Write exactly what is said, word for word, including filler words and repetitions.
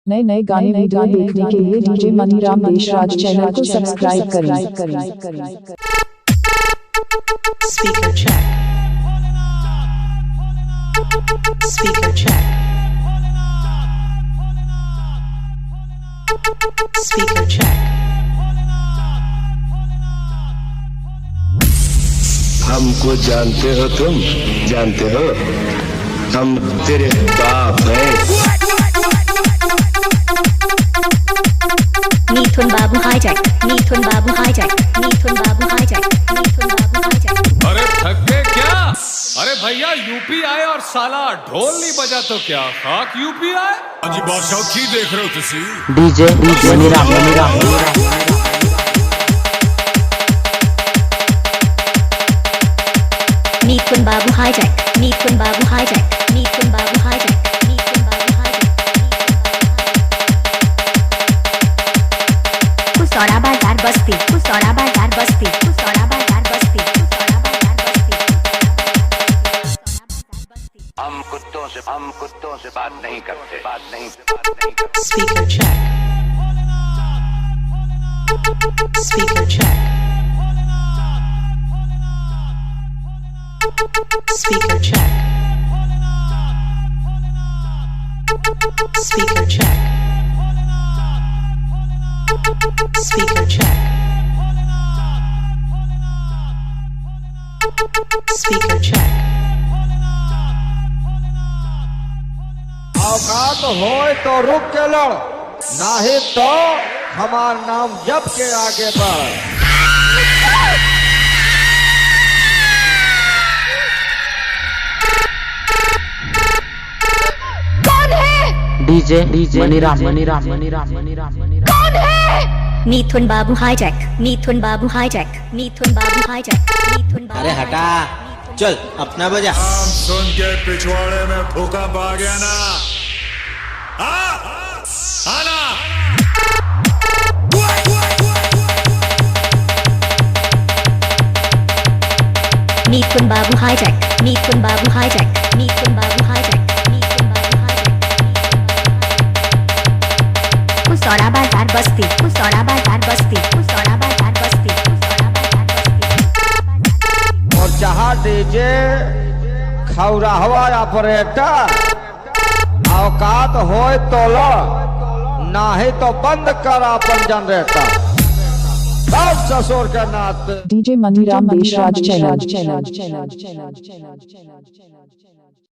नए नए गाने वीडियो देखने के लिए डीजे मनीराम देशराज चैनल को सब्सक्राइब करें। Speaker check. Speaker check. Speaker check. हमको जानते हो तुम? जानते हो, हम तेरे बाप हैं। Mithun Babu hijack, Mithun Babu hijack, Mithun Babu hijack, Mithun Babu hijack. अरे थक गए क्या? अरे भैया, यूपी आए और साला ढोल नहीं बजा तो क्या, खाक यूपी आए। ਹਾਂਜੀ ਬਾਦਸ਼ਾਹ, ਕੀ ਦੇਖ ਰਹੇ ਹੋ ਤੁਸੀਂ? DJ Maniram Maniram. Mithun Babu hijack, Mithun Babu hijack, Mithun Babu hijack, Mithun Babu hijack. कुसौड़ा बाजार बस्ती, कुसौड़ा बाजार बस्ती, कुसौड़ा बाजार बस्ती, कुसौड़ा बाजार बस्ती। हम कुत्तों से, हम कुत्तों से बात नहीं करते, बात नहीं, बात नहीं करते। Speaker check. Speaker check. Speaker check. Speaker check. Speaker check. Speaker check. औकात होय तो रुक के लड़, नाही तो हमार नाम जप के आगे बढ़। कौन है? DJ DJ Maniram Maniram Maniram Maniram Maniram. कौन है? Mithun Babu hijack, Mithun Babu hijack, Mithun Babu hijack, Mithun Babu अरे hijack. हटा, चल अपना बजा। नाम सुन के पिछवाड़े में भूकंप आ गया ना? हाँ? आना। Mithun Babu hijack, Mithun Babu hijack, Mithun Babu hijack, Mithun Babu hijack. कुसौड़ा बाजार बस्ती, कुसौड़ा बाजार बस्ती, कुसौड़ा बाजार बस्ती, कुसौड़ा बाजार बस्ती। और जहाँ डीजे खौराहवा ऑपरेटर औकात होय तो लो, नाही तो बंद कर अपन जनरेटर। सब ससुर के नाते। DJ Maniram Deshraj channel.